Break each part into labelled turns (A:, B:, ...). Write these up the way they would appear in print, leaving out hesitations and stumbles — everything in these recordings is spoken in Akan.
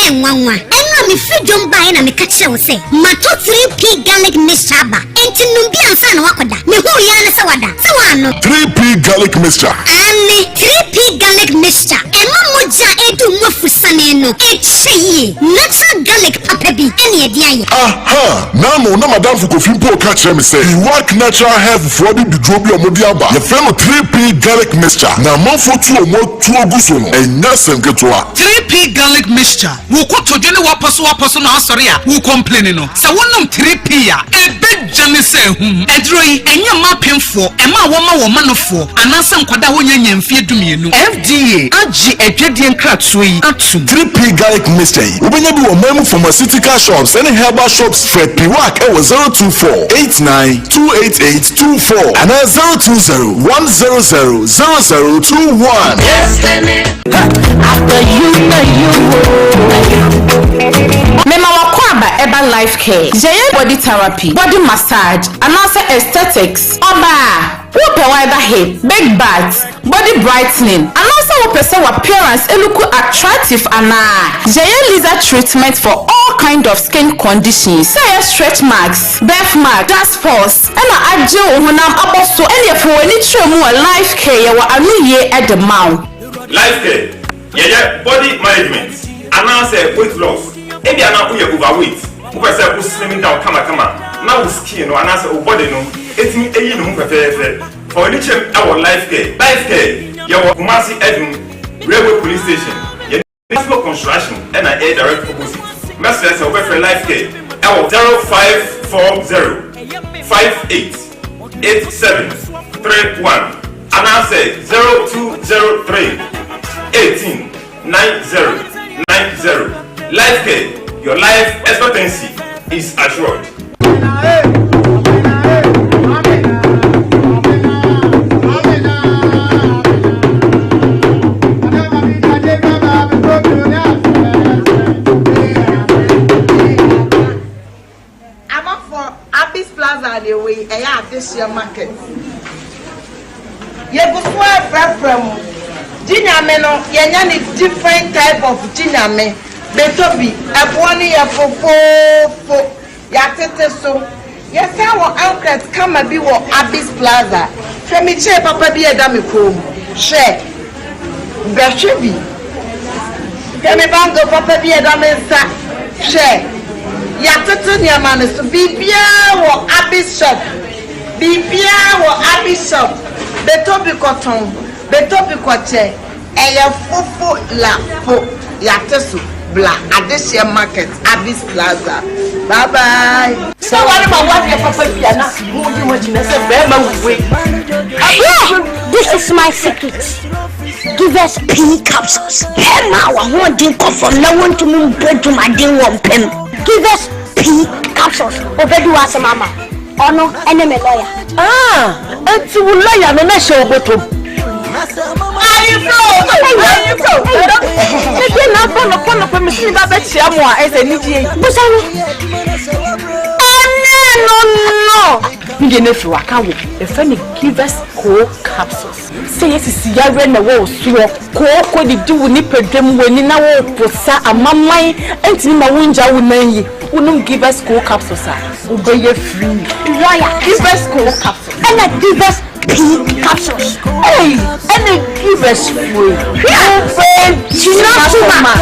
A: Ɛyɛ nwanwa. Ɛno a mefiri dwom baeɛ na meka kyerɛ wo sɛ mato 3P garlic mixture aba. Enti nom bi ansa na woakɔda. Mehuu yi ara ne sɛ wada. Sɛ woannom.
B: 3P garlic mixture.
A: Aane, 3P garlic mixture. Ɛma mogya a ɛdu mu afusane no ɛkyɛ yie. Natural garlic papa bi ɛne ɛde ayɛ.
B: Aha! Naano na madamfo Kofi mpo ka kyerɛ me sɛ Iwak Natural Health foɔ de duduro bi a wɔde aba, yɛfrɛ no 3P garlic mixture, na amanfoɔ tu wɔn atuo gu so no, ɛnyɛ asɛm ketewa.
C: 3P garlic mixture, Wo kotodwe ne w'apɔsowapɔso na asɔre a wo complaini no, sɛ wonom 3P a, ɛbɛdwane sɛ ahum. Aduro yi, ɛnyɛ mma apemfoɔ, ɛma a wɔma wɔn manofoɔ, anaasɛ nkwadaa a wɔnnya nyaa mfeɛ dumienu.
D: FDA agye adwadie nkratoɔ yi atom.
B: 3P garlic mixture yi, wobɛnya bi wɔ ɔman mu pharmaceutical shops ne herbal shops. Frɛ Piwak wɔ 024 89 288 24 anaa 020 100 0021.
E: Mema w'akwaaba ɛba life care, yɛyɛ body therapy, body massage anaasɛ aesthetics. Ɔbaa, wopɛ wider hip, big butt, body brightening anaasɛ wopɛ sɛ w'appearance look attractive anaa? Yɛyɛ laser treatment for all kind of skin conditions sɛ ɛyɛ stretch marks, birth mark, dark spots ɛna agye wo honam abɔ so ɛneɛ fa w'ani kyerɛ mu wɔ life care yɛwɔ anoyie de ma wo.
F: Life care, Yɛyɛ body management anaasɛ weight loss. Ebia na woyɛ overweight, wopɛ sɛ wo slim down kamakama na wo skin no anaasɛ wo body no tumi yi ne ho fɛfɛɛfɛ. Fa w'ani kyerɛ mu wɔ Life Care. Life Care, yɛwɔ Kumasi Adum Railway Police Station, yɛne Nasco Construction na ɛyɛ direct opposite. Mɛsrɛ sɛ wobɛfrɛ Life Care wɔ 0540 58 87 31 anaasɛ 0203 18 90 90. Life Care, your life expectancy is assured.
G: Amafoɔ, Abis Plaza na ɛwɔ yi, ɛyɛ adehyeɛ market. Yɛgu so ara frɛfrɛ mo. Gye Nyame no, yɛanya ne different type of Gye Nyame. Bɛtɔ bi, ɛboɔ no yɛ fofoofo. Yɛatete so. Yɛsan wɔ ankret kama bi wɔ Abis Plaza. Hwɛ me chain papa bi a ɛda me kɔn mu. Hwɛ. Bɛhwɛ bi. Hwɛ me bangle papa bi a ɛda me nsa. Hwɛ. Yɛatete nneɛma no so. Biribiara wɔ Abis shop. Biribiara wɔ Abis shop. Bɛtɔ bi kɔtɔn. Bɛtɔ bi kɔkyɛ. Ɛyɛ fofo la fo. Yɛate so. Bla Adehyeɛ market, Abis Plaza. Bye bye.
H: Sɛ ware ma wadeɛ papa bi a na mo di ho akyi na sɛ bɛrima wue.
A: Hwɛ! This is my secret. Give us pee capsules. Hwɛ ma w'ahoɔden kɔ fam na wontumi mbɔ dwumaden wɔ mpam. Give us pee capsules. Obedi w'asɛm ama wo. Ɔno ne me lawyer.
H: Ah, enti wo lawyer no na ɛhyɛ wo bɔtɔ mu? Ayefro! Ayefro! Ɛdeɛ na abɔ nɔpɔ nɔpɔ mesi ne ba bɛkyia mo a ɛsɛ anigyeɛ yi.
A: Busa no.
H: Ɛne no no! Ne deɛ no afiri waka wo. Yɛfrɛ no Givers Co Capsules. Sɛ yɛ sisi yareɛ na ɛwɔ wo soɔ, kooko didi wo nipadua mu, w'ani na woreposa, amaman ntumi ma wongya wo nan yi, wonom Givers Co Capsules a, wobɛyɛ free.
A: Lawyer.
H: Givers Co Capsules.
A: Ɛna Givers P Capsules.
H: Ei, ɛna Givers foe. Wobɛgyina so ma.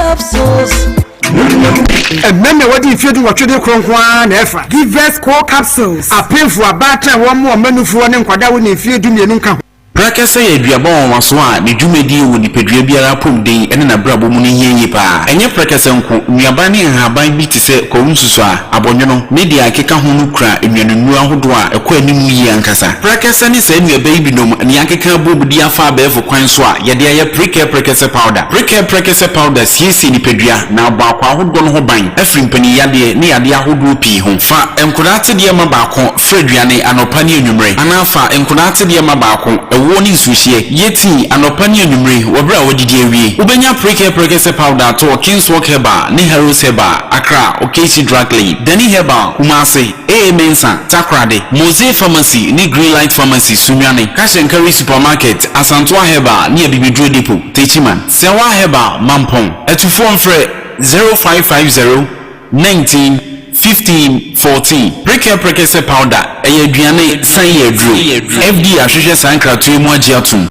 I: Ɛmmɛ na wɔde mfeɛ 18 de korɔ nko ara na ɛfa. Givers Co Capsules, apemfoɔ, abaatan, wɔn mmoa, mmanufoɔ ne nkwadaa a wɔnni mfeɛ 12 nka ho.
J: Prɛkɛsɛ yɛ aduaba nwanwaso a ne dwumadi wɔ nipadua biara apɔmuden ne n'abrabɔ mu no hia yie pa ara. Ɛnyɛ prɛkɛsɛ nko, nnuaba ne nhaban bi te sɛ kwawu nsusuaa, abɔnwono, ne deɛ ɛkeka ho no kura nnuanennuro ahodoɔ a ɛkɔ anim yie ankasa. Prɛkɛsɛ ne saa nnuaba yi binom na yɛakeka abom de afa abɛɛfo kwan so a yɛde ayɛ Prekɛ Prɛkɛsɛ Powder. Prekɛ Prɛkɛsɛ Powder siesie nipadua na abɔ akwaa ahodoɔ no ho ban afiri mpaninyadeɛ ne yadeɛ ahodoɔ pii ho. Fa nkwadaa atedeɛ ma baako Fra aduane anɔpa ne anwummere, anaa fa nkwadaa atedeɛ ma baako, ɛwoɔ ne nsuohyeɛ. Yɛ tii anɔpa ne anwummere wɔ berɛ a woadidi awie. Wobɛnya Prekɛ Prɛkɛsɛ Powder atɔ wɔ Kingswalk Herbal ne Harrods Herbal, Accra, Okaishie Drug Lane, Dani Herbal, Kumasi, AA Mensah, Takoradi, Mosey Pharmacy ne Greenlight Pharmacy, Sunyani, Cash and Carry Supermarket, Asantoa Herbal ne Abibiduro Depot, Techiman, Sɛwa Herbal, Mampong. Atufoɔ mfrɛ. 0550 19 15 14. Prekɛ Prekɛsɛ Powder, ɛyɛ aduane san yɛ aduro. FDA ahwehwɛ saa nkratoɔ yi mu agye atom.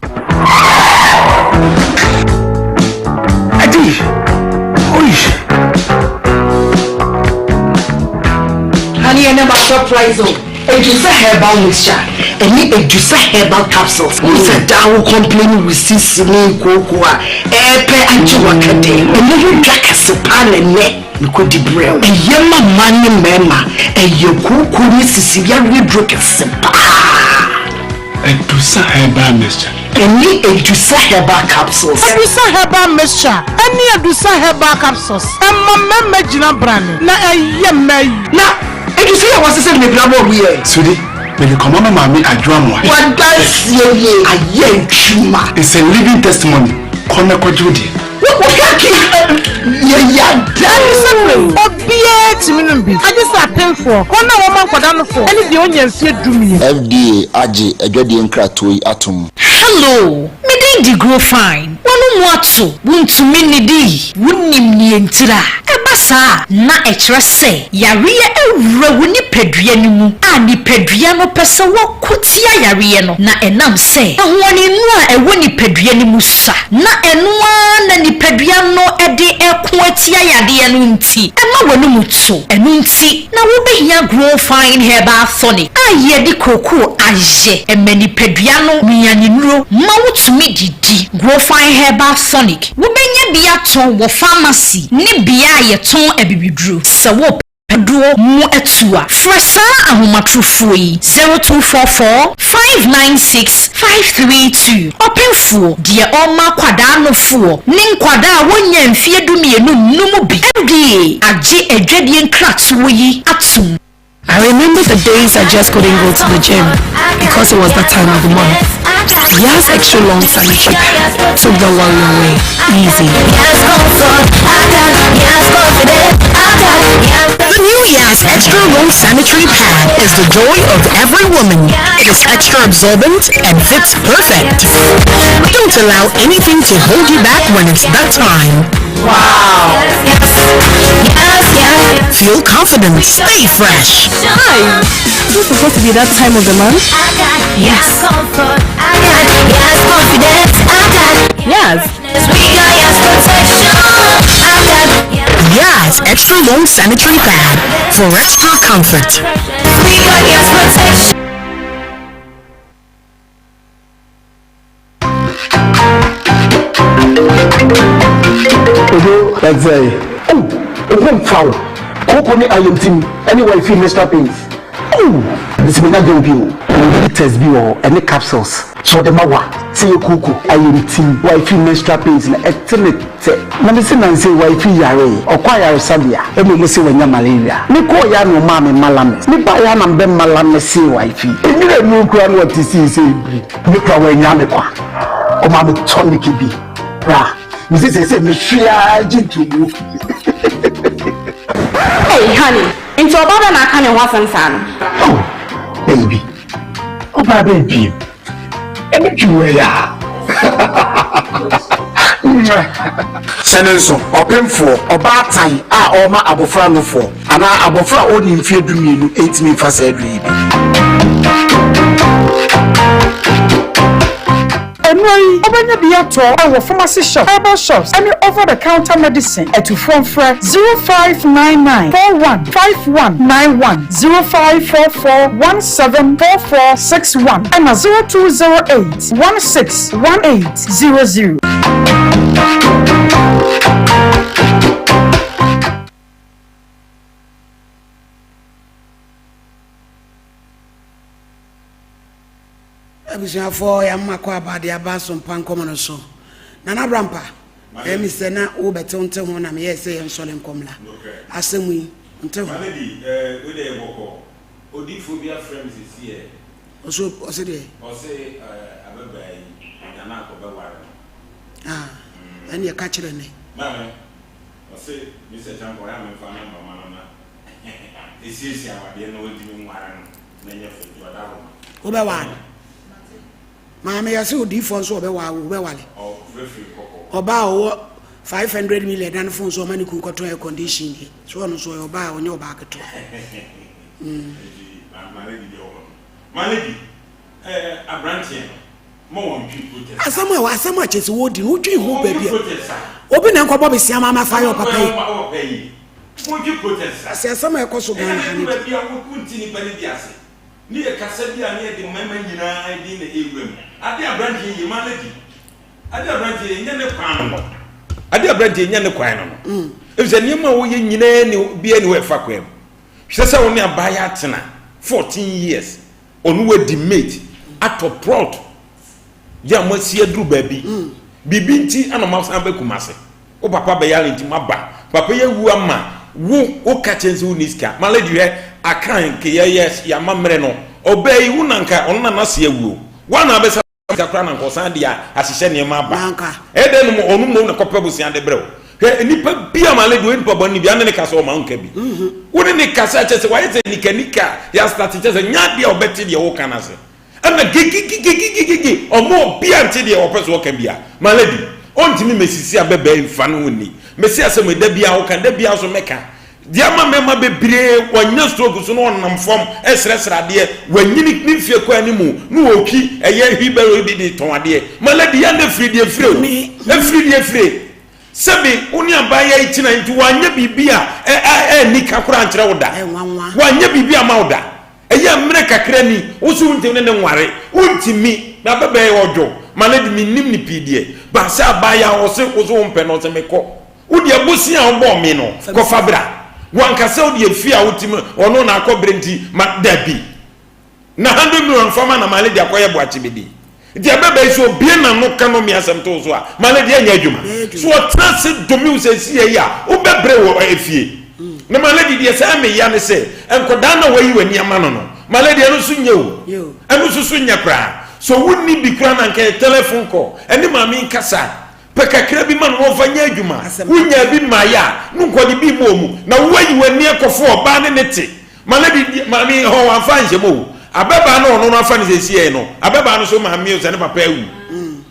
K: Adi! Oi!
D: Honey, ɛnɛ ma surprise o.
K: Edusa herbal mixture ɛne Edusa herbal capsules. Wohu sɛ daa wo complain wo sisi ne nkooko a ɛɛpɛ agye w'akɛdɛ. Ɛno ho dwa kɛse paa na ɛnɛ mekɔdi brɛ wo. Ɛyɛ ma mmaa ne mmarima. Ɛyɛ kooko ne sisi yareɛ duro kɛse paa.
L: Edusa herbal mixture.
K: Ɛne Edusa herbal capsules.
G: Edusa herbal mixture ɛne Edusa herbal capsules ɛma mmarima gyina brane na ɛyɛ mmaa yi.
K: Na Edusa yi a wɔasesa no mebira bɔɔ mu yɛ.
L: Sudi, mede kɔma me maame Adwoa Amoah.
K: W'adanseɛ nie ayɛ adwuma.
L: It's a living testimony, kɔ na kɔgye wo deɛ.
G: Obiara tumi nom bi, agye sɛ apemfoɔ, wɔn a wɔma nkwadaa nofoɔ, ne deɛ ɔnnya mfeɛ dumien.
M: FDA agye adwadie nkratoɔ yi atom.
N: Hello, me din de Grow Fine. W'ano mu ato, wuntumi nnidi, wunnim nea entira. Ɛba saa a, na ɛkyerɛ sɛ yareɛ awura wo nipadua no mu a nipadua no pɛ sɛ wɔko tia yareɛ no, na ɛnam sɛ ahoɔdennuro a ɛwɔ nipadua no mu sua, na ɛno ara na nipadua no de reko atia yadeɛ no nti, ɛma w'anomu to. Ɛno nti na wobɛhia Grow Fine Herbal Tonic a yɛde kookoo ayɛ. Ɛma nipadua no nnuanennuro ma wotumi didi. Grow Fine Herbal Tonic, wobɛnya bi atɔ wɔ pharmacy ne bea a yɛtɔn abibiduro. Sɛ wopɛ dodoɔ mu atu a, frɛ saa ahomatorofoɔ yi, 0244 596 532. Ɔpemfoɔ, deɛ ɔma akwadaa nofoɔ ne nkwadaa a wɔnnya mfeɛ dumienu nnom bi. FDA agye adwadie nkratoɔ yi atom.
O: I remember the days I just couldn't go to the gym because it was that time of the month. Yas Extra Long Sanitary Pad took the worry away. Easy.
P: The new Yas Extra Long Sanitary Pad is the joy of every woman. It is extra absorbent and fits perfect. Don't allow anything to hold you back when it's that time.
O: Wow.
P: Feel confident, stay fresh.
E: Hi. Is this supposed to be that time of the month?
P: Yes.
E: Yes.
P: Yas Extra Long Sanitary Pad for extra comfort.
K: Odo ɛdze oh obo nfa wo koko ne ayɛntim ɛne wifi mr pains oh mesi menya girl bi o bitters bi wɔ hɔ ɛne capsules sɛ ɔde ma wa sɛ yɛ koko ayɛntim wifi menstrual pains na ɛte ne tɛ na mesi nanse wifi yare ɔkɔ ayaresabea ɛna ɔmo se wanya malaria me kɔɔ ya na ɔmaa me malamis me ba ya na mbɛ malamis wifi enwura mu kura na ɔte sii sɛ ebiri me kura wanya me kwa ɔmaa me tonic bi bra mesi sɛ sɛ mehwea gye ntomu
E: Hey, honey, nti ɔbaa bɛ na aka ne ho asɛm saa no?
K: Oh, baby. Ɔbaa bɛ biem. Ɛne dwuma yi a. Hyɛ ne nso, ɔpemfoɔ, ɔbaatan a ɔrema abɔfra nofoɔ, anaa abɔfra a ɔnni mfeɛ dumienu ntumi mfa saa aduro yi bi.
G: Nnuro yi, wobɛnya bi atɔ wɔ pharmacy shop, herbal shops, ne over the counter medicine. Atufoɔ mfrɛ 0599 41 5191, 0544 1744 61 ɛna 0208 16 1800.
I: Abusuafoɔ yɛama kɔ aba de aba asompa nkɔmɔ no so. Nana Abrampa, ɛyɛ mi sɛ na wobɛte wo nte ho na meyɛɛ sɛ yɛnsɔre nkɔmmla. Asɛm yi, nte ho.
F: Maame di, eh, wei deɛ yɛ bɔkɔɔ. Odiyifoɔ bi afrɛ me seesei ɛ.
I: Ɔse, ɔse deɛ?
F: Ɔse, eh, ababaa yi, ɔnya no anka ɔbɛware no.
I: Ah, ɛnneɛ ka kyerɛ ne.
F: Maame, ɔse, Mister Kyampɔn, ɛyɛ a memfa nɔmba ma no na ɛsiesie awadeɛ na ɔntumi nware no.
I: Wobɛware no? Maame yɛse odiyifoɔ nso ɔbɛware wo, wobɛware? Ɔbaa a ɔwɔ 500 million da ne phone so ɔma ne kun kɔtɔ air condition deɛ so ɔno nso ɔyɛ ɔbaa a ɔnyɛ ɔbaa ketewa. Mm.
F: My lady, eh, abranteɛ no, ma wɔn twi protest.
I: Asɛm a asɛm a kyɛ sɛ wɔdi no wodwen ho baabi a obi na nkɔbɔ besia ma ama fa yɛ ɔpapa
F: yi. Wɔntwi protest.
I: Sɛ asɛm a ɛkɔ so Ghana ha
F: ne de. Baabi a wonti nipa no bi ase. Ne yɛ kasa bi a ne yɛde mmarima nyinaa din na ɛwura mu. Ade abranteɛ yie, my lady. Ade abranteɛ yɛ nyɛ ne kwan no no. Ade abranteɛ nyɛ ne kwan no no. Efisɛ nneɛma a wɔyɛ nyinaa ni biara ni hɔ ɛfa kwan mu. Hwɛ sɛ wo ne abaayewa atena 14 years, ɔne wo adi mate, atɔ plot, yɛ a moasi aduru baabi. Biribi nti ana moasan aba Kumase. Wo papa bɛyare nti moaba. Papa yi awu ama wo, woka kyerɛ no sɛ wonni sika. My lady hwɛ, aka nke yɛyɛ yɛamammerɛ no, ɔbaa yi wo na nka ɔno na n'ase awu o. Woa na abɛsa sika koraa na nka ɔsan de ahyehyɛ nneɛma aba. Ɛyɛ dɛn no ɔno mmom na kɔpɛ bosea de brɛ wo. Hwɛ nnipa bi a maale deɛ ɔyɛ nipa bɔne bi a ne ne kasa ɔma nka bi. Wo ne ne kasa kyɛ sɛ wayɛ sɛ nikanika a yɛastate kyɛ sɛ nyɛ adeɛ a ɔbɛte deɛ woka no ase. Ɛna gigigigigigigi ɔma obi a nte deɛ ɔpɛ so ɔka bia. My lady, ɔntumi mɛsisi abɛbɛɛ mfa ne ho nni. Mese asɛm yi da biara woka, da biara nso mɛka. Deɛ ama mmarima bebree wɔanya stroke so na wɔnam fam resrɛsrɛ adeɛ, wɔanyini ne mfeɛ kɔ anim na wɔretwi ɛyɛ wheelbarrow yi bi de tɔn adeɛ. Malady yɛ na firi deɛ fire o, ɛfiri deɛ fire. Sɛbe wo ne abaayewa yi tena nti wanyɛ biribi a ɛnni ka koraa ankyerɛ wo da. Wanyɛ biribi ama wo da. Ɛyɛ mmerɛ kakra ni, wo so wontumi ne no nware, wontumi, na abɛbɛyɛ ɔdwo. Malady mennim no pii deɛ, but sɛ abaayewa ɔse wo so wompɛ no ɔse mekɔ. Wo deɛ bosea a wobɔɔ me no, kɔfa bra. Wankasa wo deɛ fie a wote mu ɔno na akɔ berɛ nti ma dabi. Na 100 million fa ma na Male de akɔyɛ boakye bɛdi. Nti ɛbɛba yi sɛ obie n'ano ka no me asɛm to wo so a, Male deɛ ɛnyɛ adwuma. So ɔtena ase dome wo sɛ ɛsi yɛ yi a, wobɛbrɛ wɔ efie. Na Male de deɛ sɛ meya ne sɛ, nkɔdaa na wayi w'ani ama no no, Male deɛ ɛno nso nyɛ o. Ɛno nso so nyɛ koraa. So wonni bi koraa na nka yɛ telephone call, ɛne maame nkasa. Pɛ kakra bi ma no na ɔmfa nyɛ adwuma. Wonyaa bi mmaeɛ a, no nkɔgye bi mmɔɔ mu. Na woayi w'ani akɔfo ɔbaa ne ne te. Ma lady di, maame hɔ wamfa anhyɛ mu o. Abɛbaa no ɔno no afa no seesei no, abɛbaa no so maame o sɛ ne papa awu.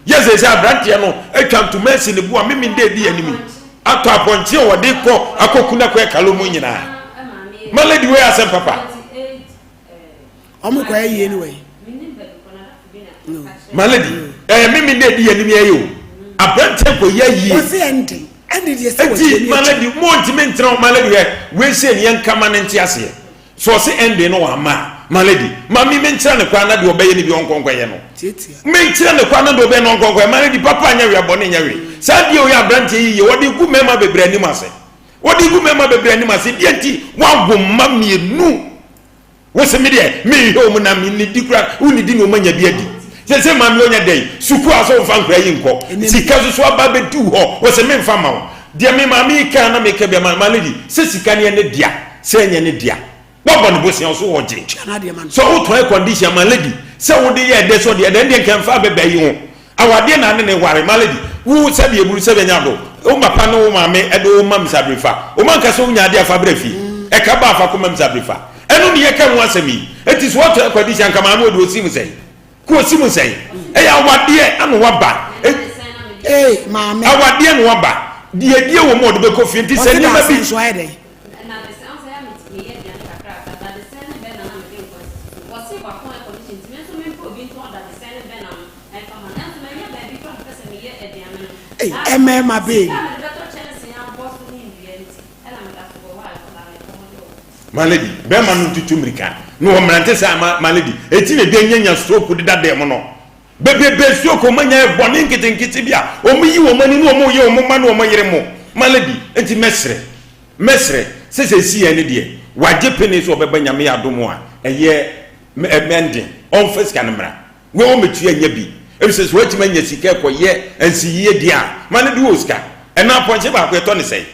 F: Yɛ seesei aberanteɛ no atwa ntoma asi ne bo a memende adi anim yi. Atɔ apɔnkye a wɔde kɔ akɔku no akɔyɛ kalo mu nyinaa. Ma lady wei asɛm papa.
I: Ɔmo kɔ ayie no wɔ yi.
F: My lady, ɛyɛ me me na edi anim yɛ o. Aberanteɛ kɔ yɛ yie.
I: Wɔsi ɛnde ɛnde deɛ sɛ wɔsi
F: Eti my lady, mo ntumi ntena my lady hwɛ wei se ne yɛn kama ne nte aseɛ. So ɔsi ɛnde no wama a, my lady, ma mi me nkyerɛ ne kwan na deɛ ɔbɛyɛ ne bi ɔnkɔ nkɔyɛ no. Me nkyerɛ ne kwan na deɛ ɔbɛyɛ no ɔnkɔ nkɔyɛ. My lady, papa nyɛ hwee abɔne nyɛ hwee. Saa deɛ oyɛ aberanteɛ yi yie, wɔde gu mmarima bebree anim ase. Wɔde gu mmarima bebree anim ase. Deɛ nti wawo mma mmienu. Wo se me deɛ menhwɛ wɔn na mennidi koraa, wonnidi na wɔanya bi adi. Seesei maame ɔnya dɛn? Sukuu a sɛ womfa nkwadaa yi nkɔ, sika nso so aba abɛdu hɔ, wɔ se memfa mma wo. Deɛ me maame yi kaa na meka bi ama my lady, sɛ sika no yɛ ne dea, sɛ ɛnyɛ ne dea. Woabɔ ne bosea ɔso ɔgye. Sɛ wotɔn air condition my lady, sɛ wode yɛ ɛdɛ sɛ ɔde yɛ dɛ, ɛndeɛ nka mfa abɛbaa yi ho. Awadeɛ na ne ne ware my lady wo sɛbi eburu sɛbi anya do wo papa ne wo maame ɛde wo ma misabirifa wo ma nka sɛ wonya adeɛ afa brɛ fie ɛka ba afa kɔ ma misabirifa ɛno ne yɛka ho asɛm yi eti so wɔtɔ ɛkɔ adi sɛ nka maame ɔde osi mu sɛn ko osi mu sɛn ɛyɛ awadeɛ ano waba awadeɛ no waba deɛ die wɔ mu ɔde bɛkɔ fie nti sɛ nneɛma bi.
I: Ei ɛmɛɛma bee.
F: My lady, bɛrima no ntutu mmirika na wɔmmerante saa ma my lady eti na ebi anyanya stroke deda dɛm no bebrebe stroke wɔn anya bɔne nketenkete bi a wɔn yi wɔn ani na wɔn yɛ wɔn mma na wɔn yere mo my lady eti mɛsrɛ mɛsrɛ sɛ sɛ esi yɛn ne deɛ wagye pene sɛ ɔbɛba nyame yɛ adom a ɛyɛ mɛnden ɔnfa sika no mmra. Wo a wɔmɛtua nya bi efisɛ sɛ woatumi anya sika ɛkɔyɛ nsiyie deɛ a ma no de wɔ sika ɛna apɔnkye baako ɛtɔ ne sɛn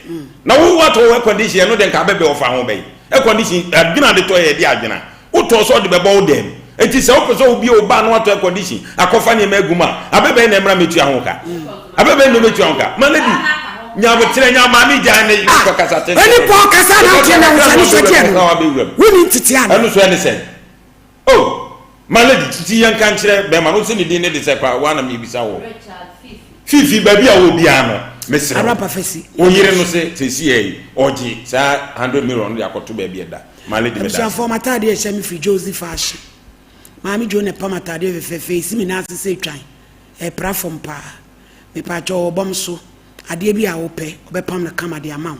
F: na wo watɔ wɔ air condition ɛno deɛ nka abɛbɛ ɔfa ho bɛyi air condition adwene ade tɔ yɛ de adwene wotɔ sɛ ɔde bɛbɔ wo dɛm eti sɛ wopɛ sɛ wobie wo ba na watɔ air condition akɔfa nneɛma agu mu a abɛbɛn na ɛmra mɛtua ho ka abɛbɛn na mɛtua ho ka ma lady nyabotrɛ nya maame gya ne kɔ kasa tete
I: ɛni pɔ kasa na ɔteɛ na wosane sɛ deɛ no woni ntete ana
F: ɛno so ɛne sɛn Oh! My lady, titi yɛn ka nkyerɛ bɛrima no, wose ne din ne de sɛ kwa, woa na mebisa wo. Fifi, baabi a wɔ biara no. Mesrɛ
I: Abra
F: wo.
I: pa fɛsi.
F: Wo yere no se seesei yi ɔgye saa 100 million no de akɔto baabi ɛda. My lady meda ase.
I: Abusuafoɔ m'ataadeɛ a ɛhyɛ me firi Josie Fashion. Maame Joe na ɛpam ataadeɛ fɛfɛɛfɛ yi si me nan ase sɛ twan. Ɛpra fam paa. Mepaakyɛw ɔwɔ bɔm so. Adeɛ bi a wopɛ ɔbɛpam no kama de ama wo.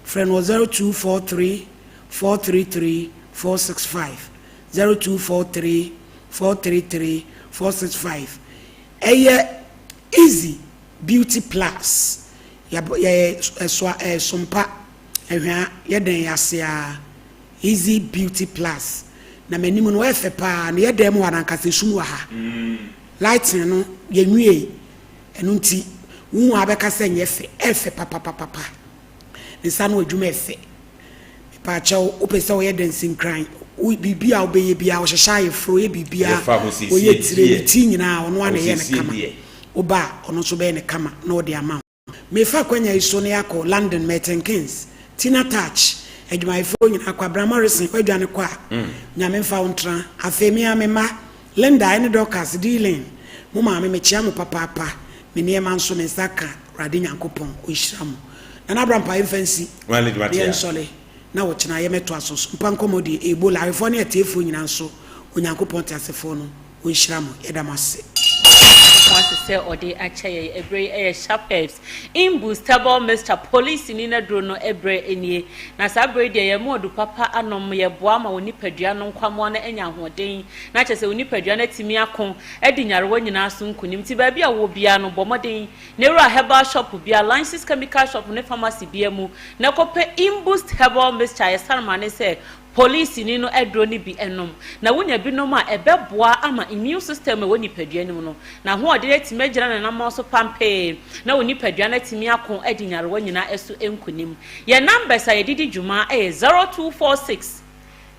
I: Frɛ no wɔ 0243 433 465, 0243 433 465. Ɛyɛ Easy Beauty Plus. Yɛabɔ yɛyɛ ɛsoa ɛyɛ sompa ɛhwaa yɛ dɛn ase aa Easy Beauty Plus. Na m'anim no ɛyɛ fɛ paa na yɛ dɛn mu hɔ no ankasa esum wɔ ha. Lighting no yɛnwiei ɛno nti wohu a bɛka sɛ nyɛ fɛ ɛfɛ papapapapa. Ne nsa ano adwuma ɛfɛ. Mepaakyɛw wopɛ sɛ woyɛ dansinkran wo biribi a wobɛyɛ biara wohyehyɛ ayeforo woyɛ biribiara
F: Yɛfa ahosiesie
I: woyɛ tire ne
F: deɛ.
I: ti nyinaa ɔno ara na ɛyɛ no kama.
F: Ahosiesie deɛ.
I: Woba a ɔno nso bɛyɛ no kama na ɔde ama wo. Mefa akwanya yi so na yɛakɔ London Milton Keynes, Tina Touch adwumayɛfoɔ nyinaa Kwabena Morrison woadwane kɔ a Nyame mfa wo ntena. Afei me ara me mma Linda ɛne Dorcas, Deelin, mo maame mekyea mo papaapa, me nneɛma nso me nsa ka Awurade Nyankopɔn ɔnhyira mo. Nana Abrampah yɛmfa nsi
F: One lady
I: na
F: mate a.
I: yɛnsɔle na ɔkyena yɛmɛtoa so. So mpa nkɔmmɔ deɛ Ebola awefoɔ ne atiefoɔ nyinaa nso Onyankopɔn teasefoɔ no ɔnhyira mo. Yɛda mo ase.
Q: Nyankopɔn ase sɛ ɔde akyɛ yɛn ɛberɛ yi ɛyɛ Sharp Herbs Imbustable Mixture Polisini no aduro no ɛberɛ nie. Na saa berɛ yi deɛ yɛn mu ɔdu papa anom yɛboa ma wo nipadua no nkwammoa no anya ahoɔden na kyerɛ sɛ wo nipadua no atumi ako adi nyarewa nyinaa so nkunim. Nti baabi a wowɔ biara no bɔ mmɔden na wura herbal shop biara, Lances Chemical Shop ne pharmacy biara mu na kɔpɛ Imboost Herbal Mixture a yɛsane ma ne sɛ Polisini no aduro no bi nom. Na wonya bi nom a, ɛbɛboa ama immune system a ɛwɔ nipadua no mu no, n'ahoɔden atumi agyina n'anammɔn so pampee, na wo nipadua no atumi ako adi nyarewa nyinaa so nkonim. Yɛn numbers a yɛde di dwuma yɛ 0246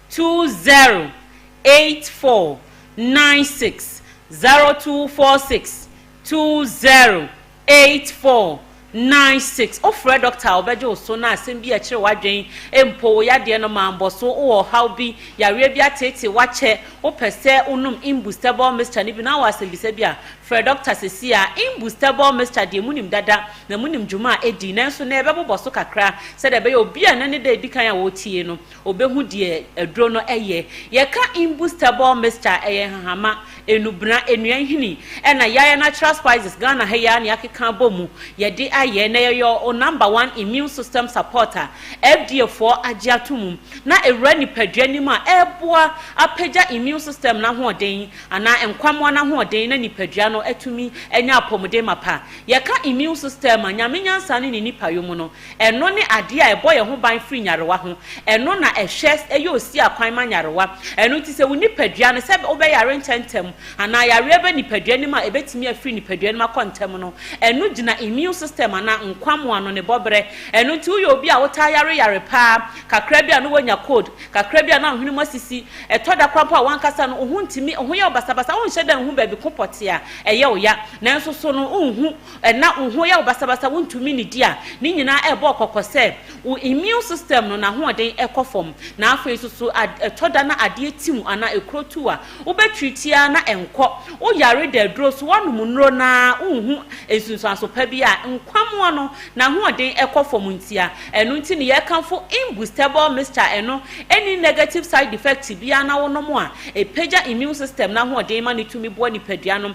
Q: 20 84 96, 0246 20 84 96. Wofrɛ dɔkta a, ɔbɛgye wo so na asɛm bi a ɛkyere w'adwene mpo, wo yadeɛ no mammɔ so, wowɔ ɔhaw bi, yareɛ bi ateetee wo akyɛ, wopɛ sɛ wonom Imbustable Mixture no bi na wowɔ asɛmbisa bi a, frɛ dɔkta seesei ara. Imbustable Mixture deɛ monim dada na monim dwuma a ɛdi, nanso nnɛ yɛbɛbobɔ so kakra sɛdeɛ ɛbɛyɛ obi a nnɛ ne da a ɛdi kan a ɔretie no, ɔbɛhu deɛ aduro no yɛ. Yɛka Imbustable Mixture a, ɛyɛ nhahama, Nnubena, nnua nhini ɛna yayɛ natural spices Ghana ha yi ara na yɛakeka abɔ mu yɛde ayɛ na yɛyɛ wo number one immune system support a FDA foɔ agye ato mu na ɛwura nipadua no mu a ɛboa apagya immune system no ahoɔden anaa nkwammoa no ahoɔden na nipadua no atumi anya apɔmuden mapa. Yɛka immune system a Nyame nyansa ne ne nipayɔ mu no Ɛno ne adeɛ a ɛbɔ yɛn ho ban firi nyarewa ho. Ɛno na ɛhwɛ, ɛyɛ osiakwan ma nyarewa. Ɛno nti sɛ wo nipadua no, sɛ wobɛyare ntɛmntɛm anaa yareɛ ba nipadua no mu a ɛbɛtumi afiri nipadua no mu akɔ ntɛm no, ɛno gyina immune system anaa nkwammoa no ne bɔberɛ. Ɛno nti woyɛ obi a wotaa yare yare pa ara, kakra bi a na woanya cold, kakra bi a na wo hwene mu asisi, ɛtɔ da koraa mpo a w'ankasa no wo ho ntumi, wo ho yɛ wo basabasa, wonhyɛ da nhu baabi ko pɔtee a ɛyɛ wo ya, nanso so no wonhu na wo ho yɛ wo basabasa, wontumi nnidi a, ne nyinaa ɛrebɔ wo kɔkɔ sɛ wo immune system no n'ahoɔden kɔ fam. Na afei nso so ɛtɔ da na adeɛ ti wo anaa ekuro tu wo a, wobɛ treat ara na ɛnkɔ. Wo yare da aduro so, woanom nnuro no ara wonhu nsunsuanso pa bi a, nkwammoa no n'ahoɔden kɔ fam ntia. Ɛno nti ne yɛkamfo Imbustable mixture, ɛno ɛnni negative side effect biara na wonom a, ɛpagya immune system no ahoɔden ma no tumi boa nipadua no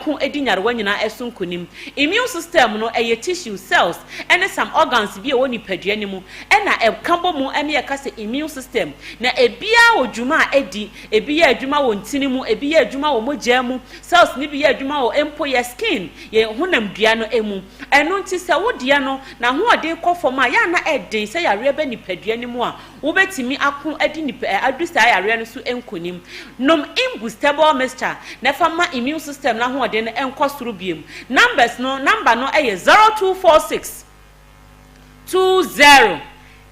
Q: ko di nyarewa nyinaa so nkonim. Immune system no, ɛyɛ tissues, cells, ne some organs bi a ɛwɔ nipadua no mu na ɛka bɔ mu ma yɛka sɛ immune system. Na ebiara wɔ dwuma a ɛdi. Ebi yɛ adwuma wɔ ntini mu, ebi yɛ adwuma wɔ mogya mu, cells no bi yɛ adwuma wɔ mpo yɛ skin, yɛn honamdua no mu. Ɛno nti sɛ wo deɛ no, n'ahoɔden kɔ fam a, yɛ a na ɛden sɛ yareɛ ba nipadua no mu a, Wobɛtumi ako adi nipa ɛ adu saa yareɛ no so nkonim. Nom Imbustable mixture na fa ma immune system no ahoɔden no nkɔ soro biom. Numbers no number no yɛ 0246 20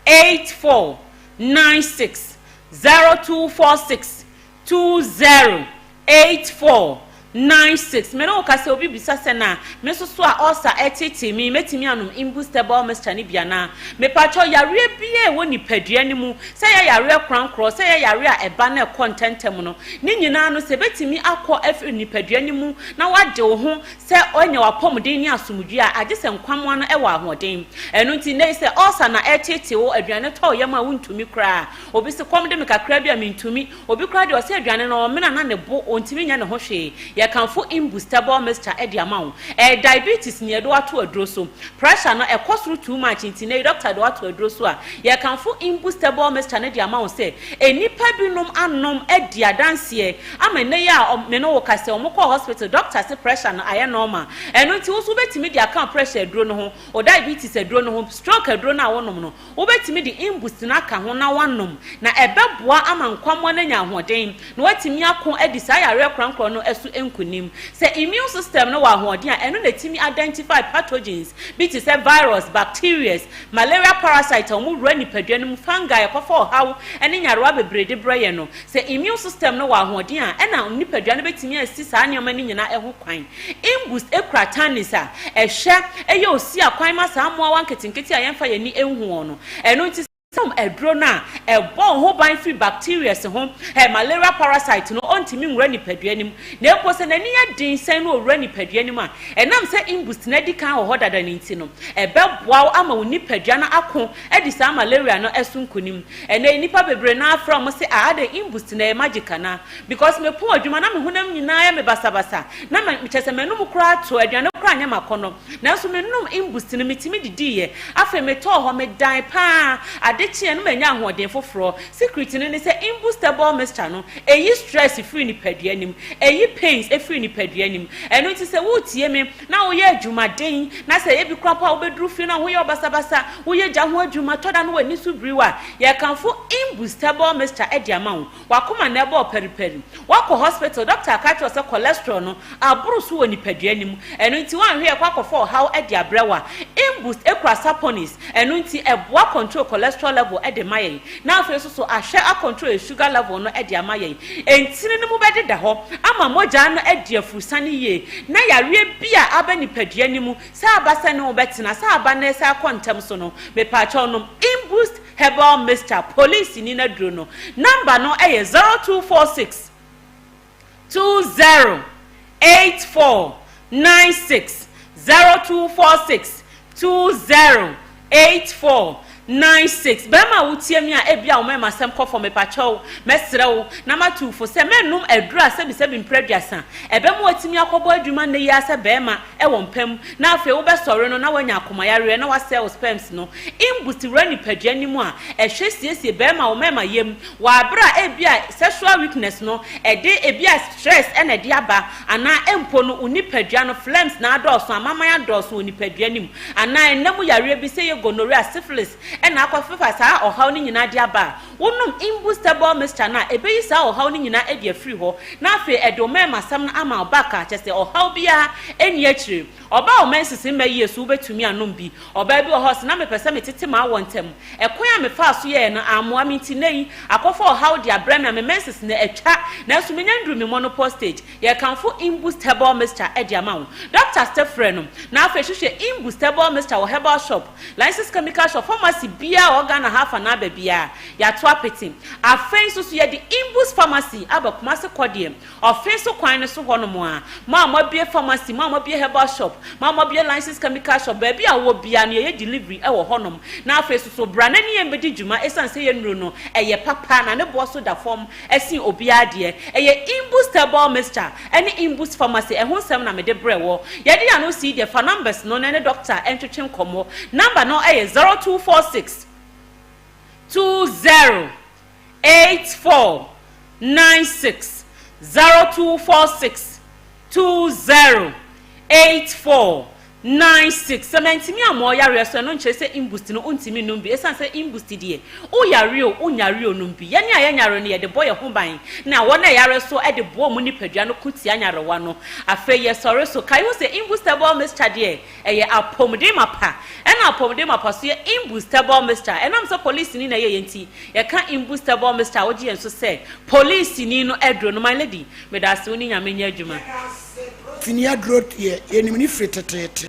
Q: 84 96, 0246 20 84. 96. Me ne wo kasa obi bisa sɛ na me nso so a ulcer ɛtetee me mɛtumi anom imbustable mixture no bi anaa? Mepakyɛw yareɛ biara ɛwɔ nipadua no mu sɛ ɛyɛ yareɛ korankorɔ sɛ ɛyɛ yareɛ a ɛba na ɛkɔ ntɛntɛm no ne nyinaa no sɛ ɛbɛtumi akɔ afiri nipadua no mu na wagye wo ho sɛ ɔanya w'apɔmuden ne asomdwoeɛ a agye sɛ nkwammoa no ɛwɔ ahoɔden. Ɛno nti nnɛ yi sɛ ulcer na ɛtetee wo aduane tɔ wo yam a wontumi koraa obi se kɔm de me kakra bi a mentumi Obi koraa deɛ ɔsɛ aduane no ɔmena na ne bo ɔntumi nyɛ ne ho hwee. Yɛkamfo imbustable mixture de ama wo. Ɛyɛ diabetes na yɛde wo ato aduro so. Pressure no ɛkɔ soro too much nti nnɛ yi doctor de wo ato aduro so a, yɛkamfo imbustable mixture no de ama wo sɛ nnipa binom anom adi adanseɛ ama nnɛ yi a me ne wo kasa yi wɔkɔɔ hospital doctor se pressure no ayɛ normal. Ɛno nti wo nso wobɛtumi de aka wo pressure aduro no ho, wo diabetes aduro no ho, stroke aduro no a wonom no. Wobɛtumi de imbust no aka ho na woanom, na ɛbɛboa ama nkwammoa no anya ahoɔden na wɔatumi ako adi saa yareɛ korankorɔ no so nkonim. Sɛ immune system no wɔ ahoɔden a, ɛno na ɛtumi identify pathogens bi te sɛ virus, bacterias, malaria parasite a wɔwura nipadua no mu, fungi a ɛkɔfa ɔhaw ne nyarewa bebree de brɛ yɛn no. Sɛ immune system no wɔ ahoɔden a, ɛna nipadua no bɛtumi asi saa nneɛma no nyinaa ho kwan. Imbust kura tannins a ɛhwɛ yɛ osi akwan ma saa mmoawa nketenkete a yɛmfa yɛn ani nhu wɔn no. Ɛno nti, sɛ wonom aduro no a, ɛbɔ wo ho ban firi bacterias ho. Ɛ, malaria parasite no, ɔntumi nwura nipadua no mu. Na mpo sɛ n'ani yɛ den sɛn na ɔwura nipadua no mu a, ɛnam sɛ imbust no adi kan wɔ hɔ dada no nti no, ɛbɛboa wo ama wo nipadua no ako adi saa malaria no so nkonim. Ɛnnɛ yi, nnipa bebree no ara frɛ wɔn se, Ah, adɛn, imbust no, ɛyɛ magic anaa? Because mepɔn adwuma na me honam nyinaa yɛ me basabasa na me kyerɛ sɛ m'anum koraa to, aduane koraa nyɛ m'akɔnnɔ. Nanso menom imbust no metumi didiiɛ. Afei metɔɔ hɔ, medan paa. Ade kyeeɛ no manya ahoɔden foforɔ. Secret no ne sɛ imbustable mixture no, ɛyi stress firi nipadua no mu, ɛyi pains firi nipadua no mu. Ɛno nti sɛ woretie me na woyɛ adwumaden na sɛ ebi koraa mpo a wobɛduru fie no a ho yɛ wo basabasa, woyɛ gya ho adwuma, tɔ da no w'ani so biri wo a, yɛkamfo imbustable mixture de ama wo. W'akoma na ɛbɔɔ paripari. Woakɔ hospital, doctor aka akyerɛ wo sɛ cholesterol no aboro so wɔ nipadua no mu. Ɛno nti woanhwɛ yɛ kɔ akɔfa ɔhaw de abrɛ wo a. Imboost kura saponins, ɛno nti ɛboa control cholesterol level de ma yɛn. Na afei nso so ahwɛ a control yɛn sugar level no de ama yɛn. Ntini no mu bɛdeda hɔ ama mogya no adi afurusane yie na yareɛ bi a aba nipadua no mu sɛ aba sɛ ne wo bɛtena, sɛ aba na ɛsɛ akɔ ntɛm so no, mepaakyɛw nom Imboost Herbal mixture polisini no aduro no number no yɛ 0246 20 84 96 0246 20 84 96 Bɛrima a wotie me a ebia wo mmarima asɛm kɔ fam mepakyɛw mɛsrɛ wo na matu wo fo sɛ mɛnnom aduro a sɛbisɛbi mprɛ aduasa ɛbɛma watumi akɔbɔ adwuma nnɛ yi ara sɛ bɛrima wɔ mpa mu na afei wobɛsɔre no na woanya akomayareɛ na woasɛe wo sperms no. Imbust wura nipadua no mu a, ɛhwɛ siesie bɛrima wo mmarima yam wɔ aberɛ a ebia sexual weakness no ɛde ebia stress na ɛde aba anaa mpo no wo nipadua no phlegms na adɔɔso, amaman adɔɔso wɔ nipadua no mu anaa ɛnna mu yareɛ bi sɛ yɛ gonorrhea, syphilis na akɔfefa saa ɔhaw no nyinaa de aba a, wonom imbustable mixture no a, ɛbɛyi saa ɔhaw no nyinaa adi afiri hɔ, na afei ɛde wo mmarimasɛm no ama wo back a, kyerɛ sɛ ɔhaw biara nni akyire. Ɔbaa a wo menses mma yie so wobɛtumi anom bi. Ɔbaa bi wɔ hɔ a ɔse, na mepɛ sɛ metete m'awoɔ ntɛm. Ɛkwan a mefaa so yɛeɛ no ammoa me nti nnɛ yi, akɔfa ɔhaw de abrɛ me a me menses no atwa, nanso menya nduru me menopause stage. Yɛrekamfo Imboost Herbal Mixture de ama wo. Dɔkta Ste frɛ no, na afei hwehwɛ Imboost Herbal Mixture wɔ herbal shop, Licensed chemical shop, pharmacy biara a ɛwɔ Ghana ha afa no aba biara, yɛato apete. Afei nso so yɛde Imboost Pharmacy aba Kumasi Kɔdeɛ, Ɔfe so kwan no so hɔnom a. Mo a moabue pharmacy, mo a moabue herbal shop, mo a moabue licensed chemical shop, baabi a wowɔ biara no yɛyɛ delivery wɔ hɔnom. Na afei nso so bra na ne yɛn bɛdi dwuma ɛsiane sɛ yɛn nnuro no ɛyɛ papa na ne boɔ so da fam sen obiara deɛ. Ɛyɛ Imboost Herbal Mixture ne Imboost Pharmacy ɛho nsɛm na mede brɛ woɔ. Yɛde yɛn ano sii deɛ fa numbers no na ɛne doctor ntwetwe nkɔmmɔ. Number no yɛ 0246 20 84 96 0246 20 84. 96 Sɛ mantumi ammɔ wo yareɛ so a, ɛno nkyerɛ sɛ Imboost no wontumi nnom bi. Ɛsiane sɛ Imboost deɛ, woyare o, wonyare o, nom bi. Yɛn a yɛnyare no, yɛde bɔ yɛn ho ban, na wɔn a ɛyare nso de boa wɔn nipadua no ko tia nyarewa no. Afei yɛsɔre so. Kae hu sɛ Imboost Herbal Mixture deɛ, ɛyɛ apɔmuden mapa. Ɛna apɔmuden mapa nso yɛ Imboost Herbal Mixture. Ɛnam sɛ polisini na ɛyɛeɛ nti, yɛka Imboost Herbal Mixture a, wogye yɛn so sɛ polisini no aduro no. My lady, meda ase, wo ne Nyame nyɛ adwuma.
I: Fini aduro deɛ yɛnim no firi teteete.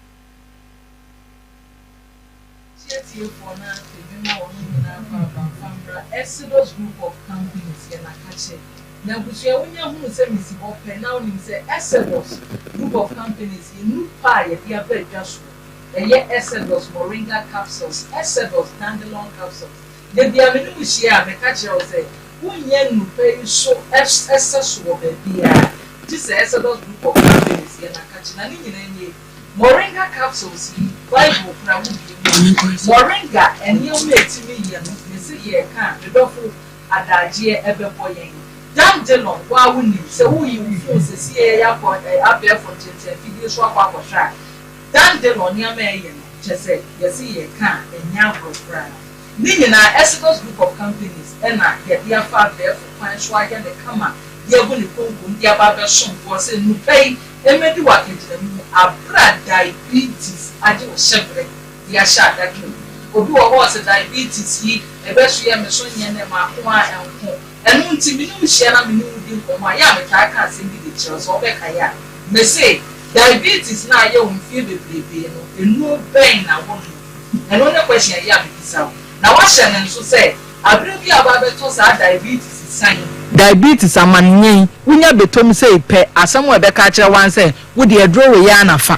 R: Kyia atiefoɔ na afei mema wɔn nyinaa kɔ aba mfa mmra Exodus Group of Companies yɛn akakye. Na abusua wonya hunu sɛ mesi hɔ pɛ na wonim sɛ Exodus Group of Companies yɛ nupa a yɛde aba adwa soɔ. Ɛyɛ Exodus Moringa Capsules, Exodus Dandelion Capsules. Da biara me ne wo hyia a meka kyerɛ wo sɛ wonnya nnupa yi so sɛso wɔ baabiara gye sɛ Exodus Group of Companies yɛ n'akakye na ne nyinaa nie, Moringa capsules yi, Bible kura wo bie mu a, Moringa nneɛma a ɛtumi yɛ no, mese yɛreka a, me dɔfo, adagyeɛ ɛbɛbɔ yɛn. Dandelion, wo ara wonim, sɛ woreyi wo phone sesie yi akɔ abɛɛfo ntentan afidie so akɔ akɔhwɛ a, Dandelion nneɛma a ɛyɛ no, kyerɛ sɛ yɛse yɛreka a, ɛnyɛ agorɔ koraa. Ne nyinaa, Exodus Group of Companies na yɛde afa abɛɛfo kwan so ayɛ no kama de agu ne konkom de aba abɛsom boɔ sɛ nnupa yi mmɛdi wo akagyinamu aberɛ a diabetes agye wo hyɛberɛ de ahyɛ adaka mu. Obi wɔ hɔ a ɔse diabetes yi ɛbɛsoɛ me so nyɛ nnɛ mako a ɛnko. Ɛno nti me ne wo hyia na me ne wo di nkɔmmɔ a, yɛ a metaa ka asɛm bi de kyerɛ wo sɛ wobɛkae a, mese diabetes no a ayɛ wo mfeɛ bebrebee no, nnuro bɛn na wonom? Ɛno ne question a ɛyɛ a mebisa wo. Na woahyɛ no nso sɛ aberɛ bi a wobɛ abɛtɔ saa diabetes san yi.
C: Diabetes amanneɛ yi, wonya bɛtɔ mu sei pɛ, asɛm a ɛbɛka akyerɛ wo ara ne sɛ, wo deɛ aduro wei ara na fa.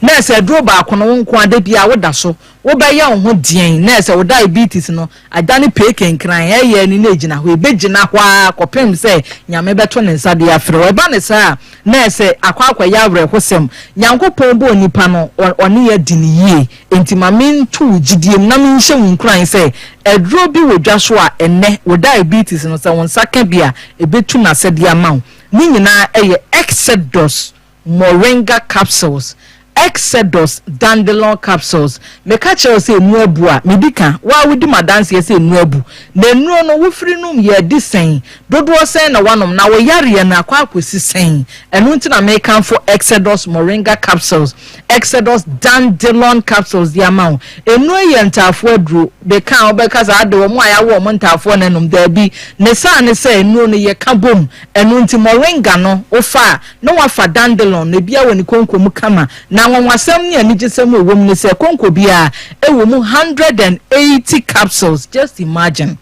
C: Na ɛsɛ aduro baako no wo nko ara da biara woda so. Wobɛyɛ wo ho deɛn na ɛsɛ wo diabetes no adane pee kenkran, ɛyɛ ani na ɛgyina hɔ. Ɛbɛgyina hɔ ara kɔpem sɛ Nyame bɛto ne nsa de afrɛ wo. Ɛba no saa a, na ɛsɛ akɔ akɔyɛ awerɛhosɛm. Nyankopɔn bɔɔ nipa no, ɔne yɛ adi no yie. Enti ma mento wo gyidie mu na menhyɛ wo nkuran sɛ, aduro bi wɔ dwa so a ɛnnɛ wo diabetes no sɛ wo nsa ka bi a, ɛbɛtu n'asɛdeɛ ama wo. Ne nyinaa ɛyɛ Exodus Moringa capsules, Exodus Dandelion capsules. Meka kyerɛ wo sɛ nnuro abu a, medi ka. Wo ara wodi m'adanseɛ sɛ nnuro abu. Na nnuro no, wofiri nom yɛ adi sɛn? Dodoɔ sɛn na woanom? Na wo yareɛ no akɔ akɔsi sɛn? Ɛno nti na mekamfo Exodus Moringa capsules, Exodus Dandelion capsules de ama wo. Nnuro yi yɛ ntaafoɔ aduro. Meka a, wobɛka sɛ ade wɔn a yɛawo wɔn ntaafoɔ na ɛnom. Daabi. Ne saa ne sɛ nnuro no yɛka bom. Ɛno nti moringa no wofa a, na woafa dandelion no, ebiara wɔ ne konko mu kama. Na anwanwasɛm ne anigyesɛm a ɛwɔ mu ne sɛ, konko biara wɔ mu 180 capsules. Just imagine!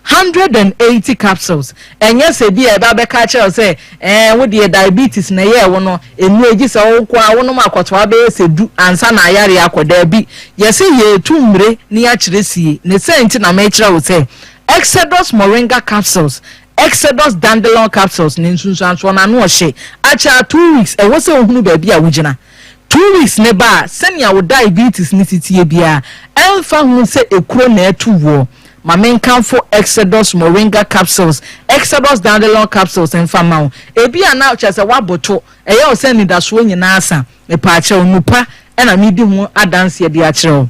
C: 180 capsules. Ɛnyɛ sɛ bi a ɛba abɛka akyerɛ wo sɛ, ɛɛ, wo deɛ diabetes na ɛyɛɛ wo no, nnuro gye sɛ wo nko ara wonom akɔtoa bɛyɛ sɛ du ansa na ayareɛ akɔ. Daabi. Yɛse yɛretu mmire na yɛakyerɛ sie. Ne saa nti na merekyerɛ wo sɛ, Exodus Moringa capsules Exodus Dandelion Capsules ne nsunsuansoɔ no ano ɔhye akyɛ a two weeks ɛwɔ sɛ wohunu baabi a wogyina. Two weeks ne ba a sɛnea wo diabetes no si teɛ biara ɛmfa ho sɛ ekuro na ɛto woɔ. Ma menkamfo Exodus Moringa Capsules, Exodus Dandelion Capsules mfa mma wo. Ebia na kyerɛ sɛ woaboto, ɛyɛ wo sɛ anidasoɔ nyinaa asa. Mepaakyɛw, nupa na meredi ho adanseɛ de akyerɛ wo.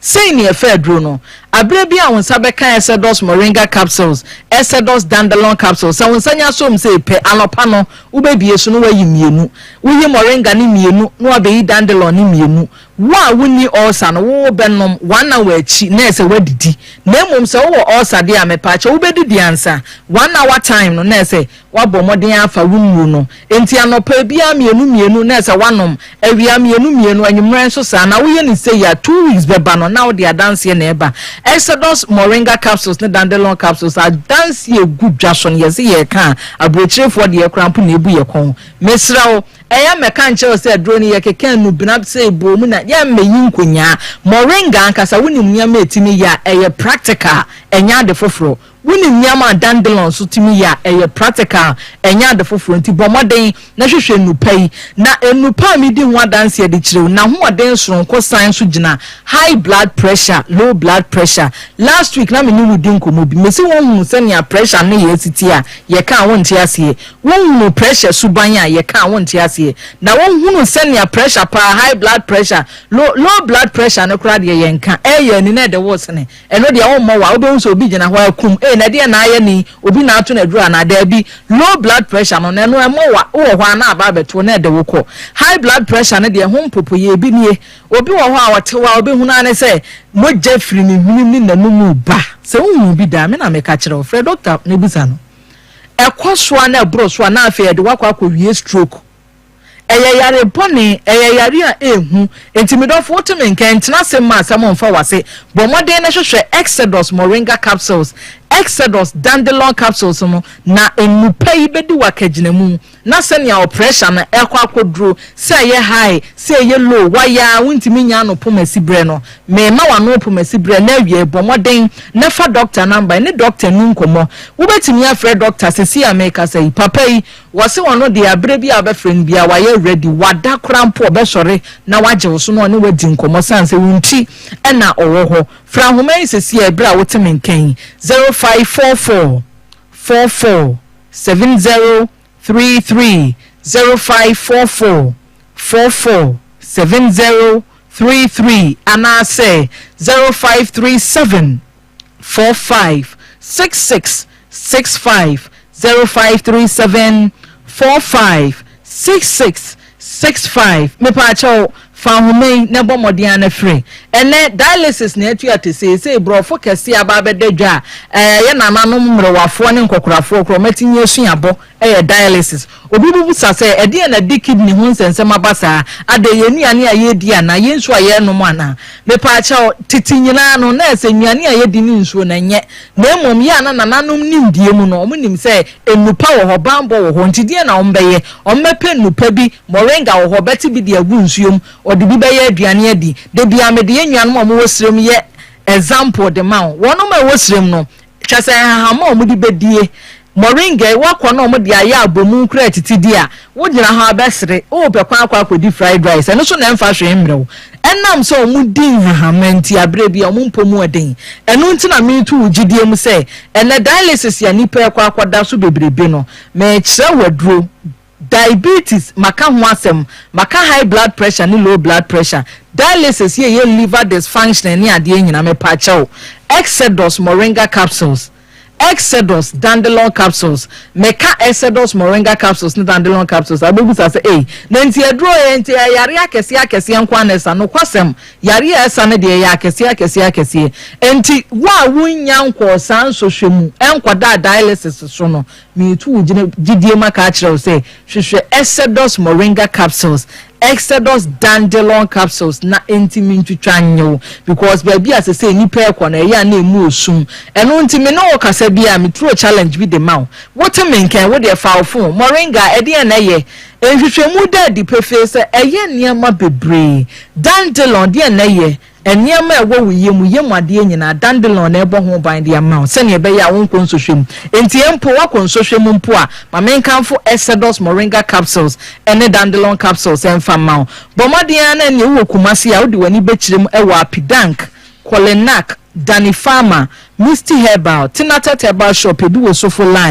C: Sei ne ɛfa aduro no. Aberɛ bi a wo nsa bɛka Exodus Moringa Capsules, Exodus Dandelion Capsules, sɛ wo nsa nya som sei pɛ, anɔpa no, wobɛbie so na woayi mmienu. Woyi Moringa no mmienu na woabɛyi Dandelion no mmienu. Wo a wonni ulcer no, wo wobɛnom one hour akyi na ɛsɛ woadidi. Na mmom sɛ wowɔ ulcer deɛ a, mepaakyɛw wobɛdidi ansa. One hour time no na ɛsɛ Woabɔ mmɔden afa wo nnuru no. Enti anɔpa biara mmienu mmienu na ɛsɛ woanom, awia mmienu mmienu, anwummerɛ nso saa. Na woyɛ no sei a, two weeks bɛba no na wode adanseɛ na ɛreba. Exodus Moringa capsules ne Dandelion capsules, adanseɛ ɛgu dwa so no, yɛse yɛreka a, aburokyirefoɔ deɛ koraa mpo na ɛbu yɛ kɔn. Mesrɛ wo, ɛyɛ mmɛka nkyerɛ wo sɛ aduro no yɛkeka nnubena sei bɔɔ mu na yɛmmɛyi nkonyaa. Moringa ankasa, wonim nneɛma a ɛtumi yɛ a, ɛyɛ practical, ɛnyɛ ade foforɔ.
S: Wonim nneɛma a dandelion nso tumi yɛ a ɛyɛ practical, ɛnyɛ ade foforɔ nti bɔ mmɔden na hwehwɛ nnupa yi. Na nnupa a medi ho adanseɛ de kyerɛ wo, n'ahoɔden soronko san nso gyina high blood pressure, low blood pressure. Last week na me ne wo di nkɔmmɔ bi, mese wohunu sɛnea pressure ne yɛ si te a, yɛka a wonte aseɛ. Wohunu pressure suban a, yɛka a wonte aseɛ. Na wohunu sɛnea pressure paa, high blood pressure, low, low blood pressure no koraa deɛ yɛnka, ɛyɛ ani na ɛde wo sene. Ɛno deɛ wommɔ wa, wobɛhu sɛ obi gyina hɔ akum, ei na ɛdeɛn na ayɛ no yi, obi na ato no aduro anaa? Daabi, low blood pressure no, na ɛno ɛmmɔ wa, wowɔ hɔ a na aba abɛto wo na ɛde wo kɔ. High blood pressure no deɛ ɛho mpopoeɛ ebi nie, obi wɔ hɔ a ɔte hɔ a wobɛhunu ara ne sɛ mogya firi ne hwenem ne n'anum reba. Sɛ wohunuu bi da a, me na meka kyerɛ wo, frɛ dɔkta na bisa no. Ɛkɔ so a na ɛboro so a na afei ɛde wo akɔ akɔwie stroke. Ɛyɛ yare bɔne, ɛyɛ yare a ɛyɛ hu. Enti me dɔfo, wote me nka, ntena ase mma asɛm mfa w'ase. Bɔ mmɔden na hwehwɛ Exodus Moringa Capsules, Exodus Dandelion Capsules no, na nnupa yi bɛdi wo akagyinamu. Na sɛnea wo pressure no rekɔ akɔduro, sɛ ɛyɛ high, sɛ ɛyɛ low, woayɛ ara wontumi nnya ano pomasiberɛ no, merema w'ano pomasiberɛ na awiei bɔ mmɔden na fa dɔkta number ne dɔkta nni nkɔmmɔ. Wobɛtumi afrɛ dɔkta seesei a merekasa yi. Papa yi, Wɔse ɔno deɛ aberɛ biara a wobɛfrɛ no biara wayɛ ready, wada koraa mpo ɔbɛsɔre na wagye wo so na ɔne wo adi nkɔmmɔ sane sɛ wo nti na ɔwɔ hɔ. Frɛ ahoma yi sesiɛ berɛ a wote me nka yi, 0544 44 70 33, 0544 44 70 33 anaasɛ 0537 45 66 65 0537 45 66 65 Mepaakyɛw, fa nhoma yi na bɔ mmɔden ara na frɛ. Ɛnnɛ, dialysis na atu ate seesei. Borɔfo kɛse aba abɛda dwa a ɛyɛ nananom mmerewafoɔ ne nkɔkorafoɔ koraa wɔatumi asua bɔ yɛ dialysis. Obi bebisa sɛ, 'Ɛdeɛn na ɛde kidney ho nsɛnsɛm aba saa? Adɛn, yɛn nnuane a yɛredi anaa? Yɛn nsuo a yɛrenom anaa? Mepaakyɛw, tete nyinaa no, na ɛsɛ nnuane a yɛdi ne nsuo no ɛnyɛ. Na mmom, yɛ a na nananom nimdeɛ mu no, wɔnim sɛ nnupa wɔ hɔ, banbɔ wɔ hɔ, nti deɛn na wɔbɛyɛ? Wɔbɛpɛ nnupa bi, moringa wɔ hɔ, wɔbɛte bi de agu nsuo mu, wɔde bi bɛyɛ aduane adi. Da biara mede yɛn nuanom a wɔwɔ serem yɛ example de ma wo. Wɔnom a ɛwɔ serem no, Kyerɛ sɛ nhahamma a wɔde bɛdie. Moringa yi, woakɔ na wɔde ayɛ abomu koraa atiti di a, wogyina hɔ ara bɛsere. Worepɛ kwan akɔ akɔdi fried rice, ɛno nso na ɛmfa hwee mmrɛ wo. Ɛnam sɛ wɔdi nhahamma nti, aberɛ bi a wɔn mpɔ mu den. Ɛno nti na mereto wo gyidie mu sɛ, ɛnnɛ dialysis a nnipa rekɔ akɔda so bebrebe no, merekyerɛ wo aduro. Diabetes, maka ho asɛm, maka high blood pressure ne low blood pressure, dialysis yɛ yɛ liver dysfunctioning ne adeɛ nyina, mepakyɛw, Exodus moringa capsules, Exodus dandelion capsules, meka Exodus moringa capsules ne dandelion capsules a wobɛbisa sɛ ei, na nti aduro ɛ, nti ɛyɛ yareɛ akɛseɛ akɛseɛ nko ara na ɛsa, nokwasɛm, yareɛ a ɛsa no deɛ ɛyɛ akɛseɛ akɛseɛ akɛseɛ, nti wo a wonnya nkɔɔ saa nsɔhwɛ mu nkɔdaa dialysis so no, Meretu wo gyidie mu aka akyerɛ wo sɛ, hwehwɛ Exodus Moringa Capsules, Exodus Dandelion Capsules na enti mentwitwa nnye wo because baabi a sesei nnipa rekɔ no ɛyɛ a na ɛmu osum. Ɛno nti me ne wo kasa bi a meturo challenge bi de ma wo. Wote me nka yi, wo deɛ fa wo phone. Moringa, ɛdeɛn na ɛyɛ? Nhwehwɛmu da adi pefee sɛ ɛyɛ nneɛma bebree. Dandelion, deɛn na ɛyɛ? Nneɛma a ɛwɔ wo yam, yam adeɛ nyinaa, dandelion na ɛbɔ ho ban de ama wo sɛdeɛ ɛbɛyɛ a wonkɔ nsɔhwɛ mu. Enti mpo woakɔ nsɔhwɛ mu mpo a, ma menkamfo Exodus Moringa Capsules ne Dandelion Capsules mfa mma wo. Bɔ mmɔden ara na ɛnneɛ wowɔ Kumasi a, wode w'ani bɛkyerɛ mu wɔ Apidank, Kolinak, Dani Pharma, Misty Herbal, Tinatet Herbal Shop, ebi wɔ Sofo Line.